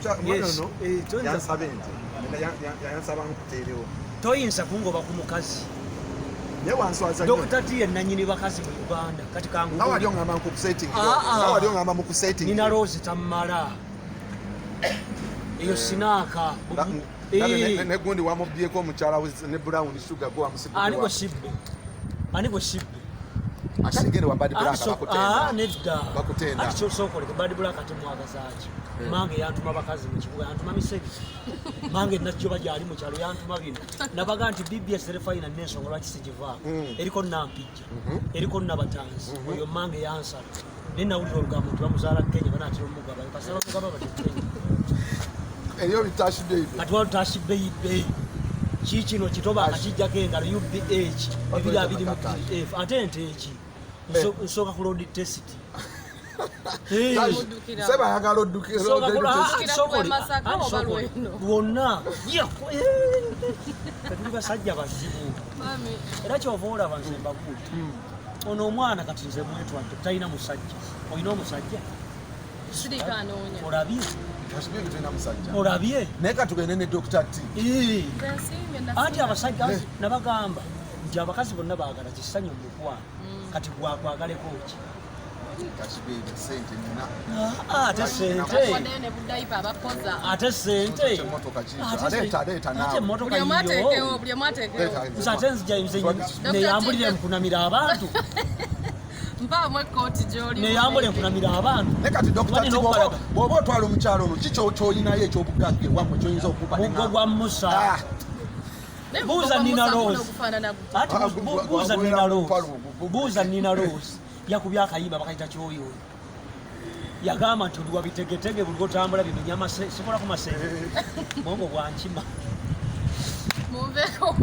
Omwana Yes. ono Eh, yansaba ente, yansaba nkuteerewo. Toyinza kungoba ku mukazi. Naye wanswaza nnyo. Dr. T ye nanyini bakazi mu Uganda. Kati kangu Nga wali oŋŋamba nkukusetting. Ah, ah. Nga wali oŋŋamba mu kusetting. Nina Rose tammala eyo sinaaka. Eh. Negundi wamubyeko omukyala we ne Brown Sugar gwe wamusigudde. Ani gwe sibbe? Ani gwe sibbe? Ate gende wa Bad Black. Bakutenda. Ah, nedda. Bakutenda. Ati sookoleke Bad Black ate mwagazaaki? Mange yantuma bakazi mu kibuga, yantuma misege. Mange najjoba gyali mu kyalo, yantuma bino. Nabaga nti BBS terefayina n'ensonga lwaki sigivaako. Eriko Nampijja, eriko Nabatanzi. Oyo mange yansala, naye nawulira olugambo nti bamuzaala Kenya, banaatera omugaba kasaba mugaba bati Kenya. Eriyo bitashi baby. Kati waliwo Tashi Beibe, kiikino kitoba akakijjako engalo UBH 222 F ate ente eki. Nsooka ku road test. Hey. Oddukira. Seba ayagala oddukira. Ah, Oddukira sokole. ku Masaka Ah, oba sokole. Lweno? Lwonna. Eh, tetuli basajja bazibu. Mami, Era kyova olaba nze mbabuulira, ono omwana kati nze mwetwadde, talina musajja. Olina omusajja? Sirika anoonya. Olabye? Tashi Baby tulina musajja. Olabye? Naye katugende ne Dr. T. Eh. Nze nsiimye, nasiima. Anti abasajja nabagamba nti abakazi bonna baagala kisanyu mukwano. Kati gwakwagaleko ki? Tashi Baby, sente nina. Ah, ate sente. Bakuwaddeyo ne budayipa abakoza. Ate sente. Emmotoka kiizo. Ate Aleeta, aleeta ate naawe. emmotoka Buli omu ateekewo, yiyo. buli omu ateekewo. Leeta. Nze ate nzija nze Dr. neyambulire T. nkunamira abantu. Mpaamu ekkooti gy'oli. Neyambule nkunamira abantu. Naye kati Dr. Kuba T, nina okubalaga. bw'oba otwala omukyalo ono, ki kyolinayo ekyobugagga ewammwe kyoyinza okuba? Muggo gwa Musa. Ah, Naye Buuza muggo gwa Nina Musa guno Rose. gufaanana gutya? Ati Ah, buuza gubeera Nina Rose. mupalu, Buuza Nina Rose, yakubye akayimba bakayita Kyoyoyo. Yagamba nti oliwa bitegetege, buli lwotambula bimenya sikola ku masenge, mwongo gwankima. Munveeko.